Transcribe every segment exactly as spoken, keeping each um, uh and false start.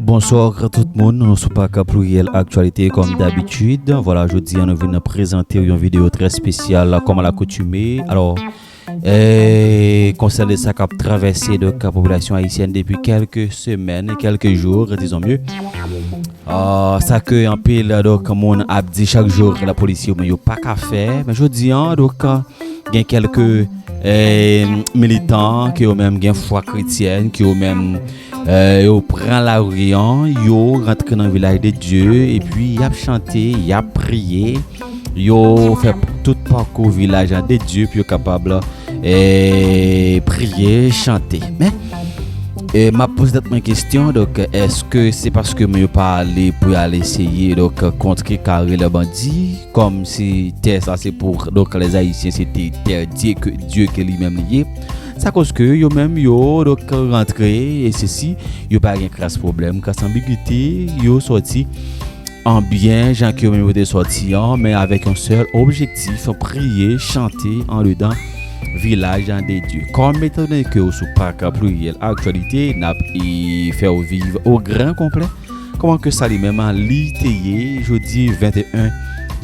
Bonswa tout moun, nou sou Pak Pluriel Aktyalite kòm dabitid. Vwala, jodi a nou vin prezante w yon videyo trè espesyal kòm alakoutime. Alò, e, konsène sa k ap travèse, donk, popilasyon ayisyèn depi kèlke semèn, kèlke jou, dizon mye. Ah, sa ke anpil, donk, moun ap di chak jou, lapolis yo, men yo pa ka fè. Men jodi a, donk, gen kèlke, eh, militan ke yo menm gen fwa kretyèn, ke yo menm, eh, yo pran lari a, yo rantre nan vilaj de Dye, epi y ap chante, y ap priye, yo fè tout pakou vilaj de Dye pou yo kapab, eh, priye, chante. Men, eh, m ap poze tèt mwen kesyon, donk, èske se paske moun yo pa ale pou y al eseye, donk, kontrekare lè bandi? Kòm se tè sa se pou, donk, lèzayisyen, se te tè Dye ke, Dye ke li menm li ye. Sa koz ke yo menm yo, donk, rantre, e sesi, yo pa gen kras pwoblèm, kras anbigite, yo sòti an byen, jan ke yo menm yo te sòti an, men avèk yon sèl objektif, priye, chante andedan vilaj de Dye. Kòm etandone ke w sou Pak Pluriel Aktyalite, n ap, e, fè w viv o gran konplè kòman ke sa li menm li te ye jodi venteyen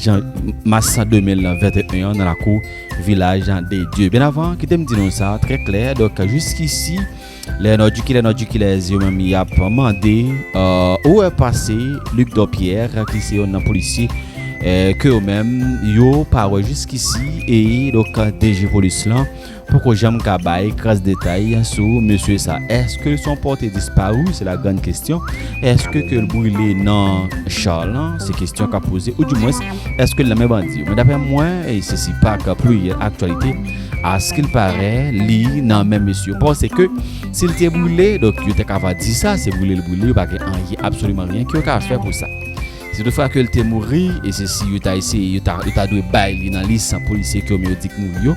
jan, mas de mil venteyen an nan lakou vilaj de Dye. Byen avan, kite m di nou sa trè klè. Donk, jiskisi, lè Nòdikilè, Nòdikilèz yo menm y ap mande, eh, ou wè pase Luc Dompierre, ki se youn nan polisye, eh, ke yo menm yo pa wè jiskisi, e donk, D G polis lan poko janm ka bay kras detay sou mesye sa. Èske l se yon pòte dispari? Se la grann kesyon. Èske ke l brile nan char lan? Se kesyon k ap poze. Oudimwens, èske l nan men bandi yo? Men daprè mwen, e se si Pak Pluriel Aktyalite, askilparè, li nan men mesye yo. Paske si l te brile, donk, yo te ka va di sa, se brile l brile, yo pa gen anyen, absoliman ryen ke yo ka fè pou sa. Si toutfwa ke l te mouri, e se si yo ta eseye, yo ta, yo ta dwe bay li nan lis polisye ke yo di k mouri yo.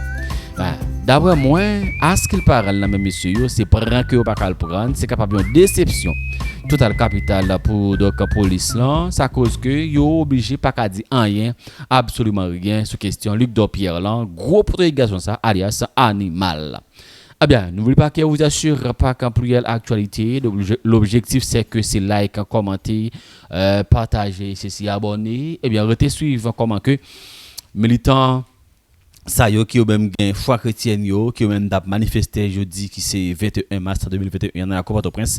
Ah, daprè mwen, askilparè l nan men mesye yo, se pran ke yo pa ka l pran, se kapab yon desepsyon total kapital pou, donk, polis lan, sa koz ke yo oblije pa ka di anyen, absoliman ryen sou kesyon Luc Dompierre lan, gwo pwoteji gason sa, alyas Animal. Ebyen, n'oublie pas que vous êtes sur Pak Pluriel Aktyalite. L'obje-, l'objectif, c'est que c'est like, kòmante, eh, pataje, sesi, abòne. Ebyen, rete swiv kòman ke militan sa yo ki yo menm gen fwa kretyèn yo, ki yo menm t ap manifeste jodi ki se venteyen mas de mil venteyen nan lakou Pòtoprens,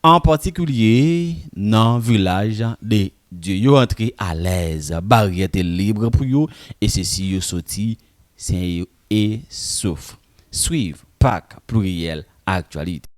an patikilye nan vilaj de Dye. Yo antre alèz, baryè te lib pou yo, e sesi yo soti sen e sof. Swiv Pak Pluriel Aktyalite.